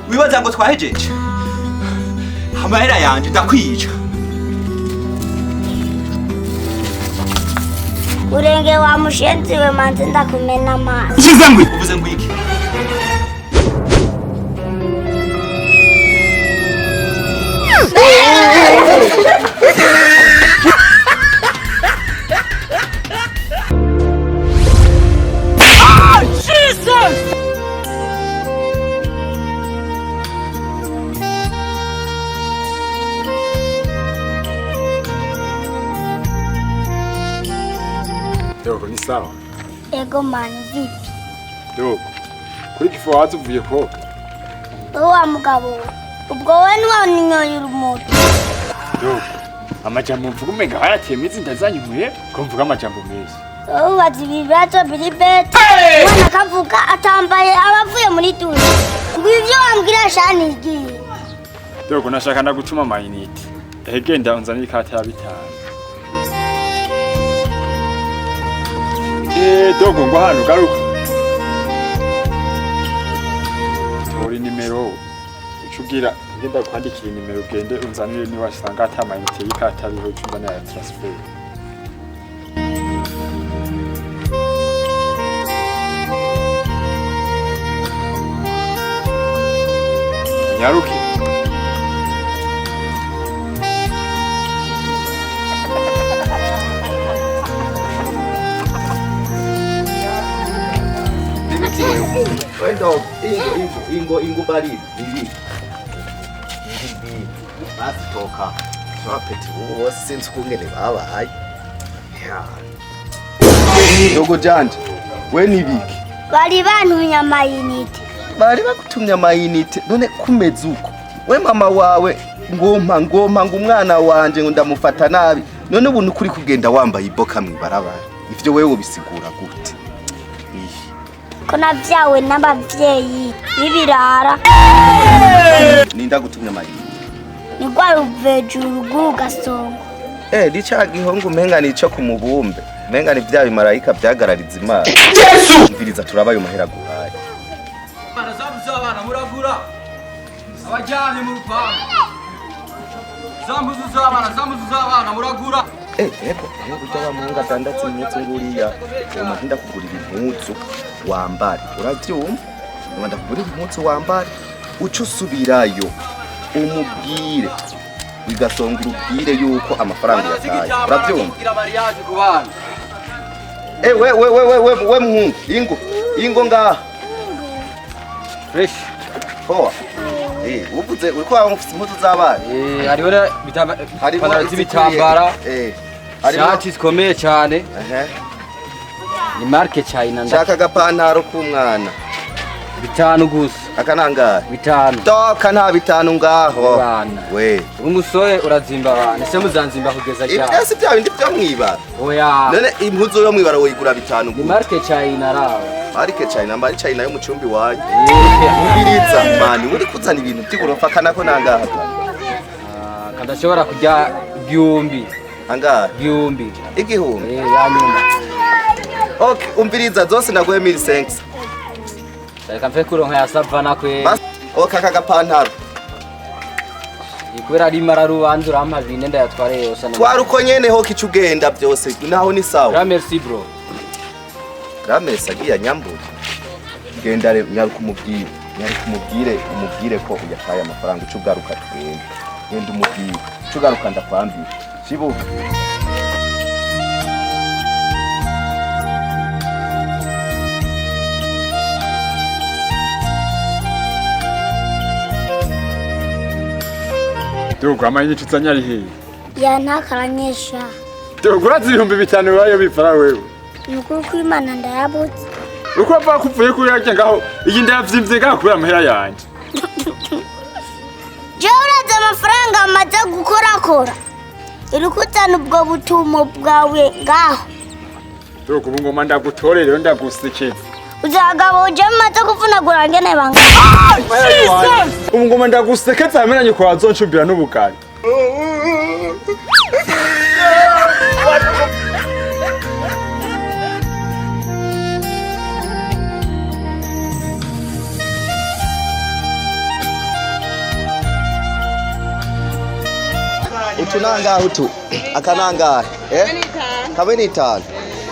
Wibaza ngo twahejeje amahera yanje, ndakwica. Urenge wa mushenzi we, manze ndakumena amaso. Uvuze ngo, uvuze ngo iki? Dogo, ni sawa? Ego mani, vipi? Dogo, kuri kifo waza uvuye koga? Wowe wa mugabo we, ubwo wowe ntiwanyoye urumogi? Dogo, amajambo mvuga umenga hayateye imizi ndazanyumuye ko mvuga amajambo meza. Wowe ubaza ibibazo biri bete, umwana akavuga atambaye aba avuye muri douche, ngo ivyo wambwira shanigiye. Dogo, nashaka ndagutuma amayinite. Ehegenda unzanire ikata ya 5. Eh, dogo, ngo hano garuka. Tora inimero. Uca ugira ngenda kwandikira inimero, ugende unzanire, niba wasanga ata amayinite y'ikata ariho, uca unzanira ya transfer. Nyaruke. Wenda ingo ingo ingo ingo barili bibiri bibiri bazitoka twapeti bose, sinzi ukungene babaye. Dogo janje, we nibiki? Bari bantumye amayinite. Bari bagutumye amayinite? None kumeze uko, we mama wawe ngompa ngompa ngo umwana wanje ngo ndamufata nabi, none ubu nukuri kugenda wambaye iboka mw'ibarabara, ivyo wewe ubisigura gute? Ko navyawe n'abavyeyi b'ibirara. Ninda gutumye amayinite? Ni rwa ruvejuru rw'ugasongo. Eh, ni ca gihungu umenga nico ku mubumbe, umenga ni vya bimarayika vyagarariza Imana. Umviriza, turabaye umahera guhaye. Bana zabuze abana muragura abajyanye mu rupangu, za mpuzu z'abana, za mpuzu z'abana muragura. Eh, ego, iyo burya wa muhungu adandatse impuzu nguriya, uwo ndakugurira impuzu wambare, uravyumva? Ubu ndakugurira impuzu wambare, uca usubirayo umubwire bigasonga, urubwire yuko amafaranga uyataye, uravyumva? Kugira mariage ku bana. Eh, we we we we we we muhungu, ingo ingo ngaha. Fresh. Poa. Eh, uvuze uriko waba ufise impuzu z'abana? Eh, hariho na Harimo ipantaro z'ibitambara. Eh, harimo Shati zikomeye cyane. Ehe. Ni marque China. Shaka agapantaro k'umwana. 5 gusa. Aka nangahe? 5. Toka, nta 5 ngaho. Bana. We. Umusore urazimba abantu, ese muzanzimba kugeza Ibyo cyane? si bya bindi byo mwibara? Oya. None impuzu yo mwibara woyigura 5 Ni gusa? marque China rawe. Marike China, mari China yo mu cumbi wanyu. Eh. Umviriza mani, uri kuzana ibintu by'igorofa, kanako nangaha? Ah, kadashobora kujya 1000. Angahe? 1000. 1000? Eh, ya nyuma. Okay, umviriza, zose ndaguhe 1500. Reka mfe kuronka ya savana kwe. Bas, okay, aka gapantaro. Ni kubera ari mara rubanza, urampa 4 ndayatware yose. Twara uko nyene ho kica ugenda byose naho ni sawa. Grand merci bro. Ramesi agiye anyambure. Genda re, nyaruka umubwire. Nyaruka umubwire, umubwire ko uyataye amafaranga, uca ugaruka tugende. Genda umubwire. Uca ugaruka ndakwambira. Shibuka. Dogo, amayinite uzanye ari hehe? Ya ntakaranyesha. Dogo, urazi 5000 bibaye bipfara wewe? Ni ukuri kw'Imana ndayabutse. Uko bava kuvuye kuri yarya ngaho, iyi ndayavyimbye ngaho kubera amahera yanje. Jewe urazi amafaranga amaze gukorakora? Uri kuzana ubwo butumo bwawe ngaho. Dogo, ubu ngoma ndagutore rero ndagusekeza. Uzagabo je maze kuvunagura ngene banga. Ubu ngoma ndagusekeza hamwe na nyoko wazoncumbira n'ubugari. Utu nangahe utu? Aka nangahe? Eh? Kamwe ni itanu.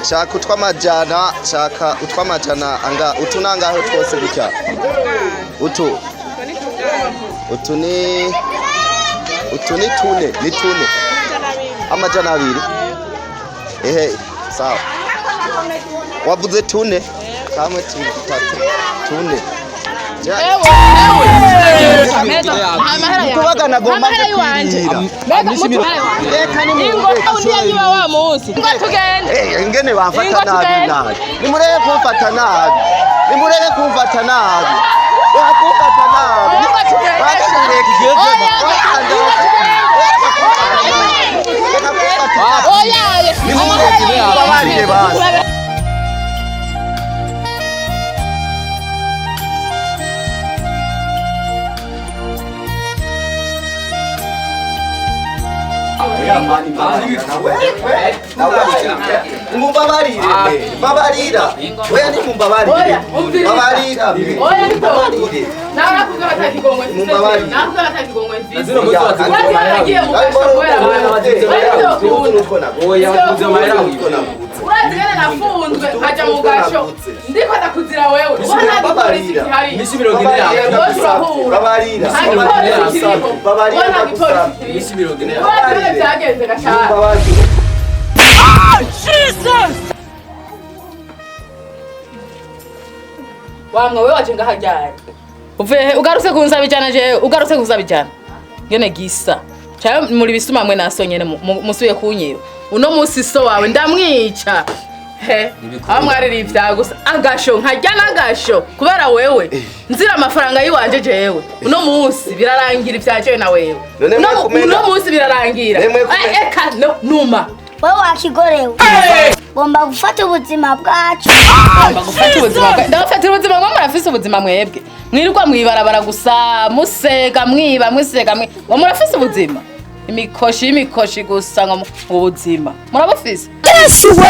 Shaka utw'amajana, shaka utw'amajana anga utu nangahe twose gutya? Utu. Utu ni tune, ni tune. 200. Ehe, sawa. Wavuze tune? Kamwe tatu. Tune. Kubagana gomba kwirira. Ingene bamfata nabi nabi. Nimureke kumfata nabi. Nimureke kumfata nabi. Kumfata nabi. Mumbabarire, babarira. Oya ni mumbabarire. Babarira. Mumbabarire. Wamwe wewe waje ngaharyari uvuye ugarutse kunsaba ijana je ugarutse kunsaba ijana ngene gisa cyayo muri bisuma mwe nasonyene musuye kunyiba uno munsi so wawe ndamwica he amwarira ivya gusa agasho nkajya nagasho kubera wewe nzira amafaranga yiwanje jewe uno munsi birarangira ivya jewe na wewe uno munsi birarangira eka no numa wewe wakigorewe gomba gufata ubuzima bwacu. Gomba gufata ubuzima bwacu. Ndabafata ubuzima bwa murafise ubuzima mwebwe. Mwirirwa mwibarabara gusa musega mwiba musega mwe. Ngo murafise ubuzima. Imikoshi imikoshi gusa ngo ubuzima. Murabufise? Yesu we.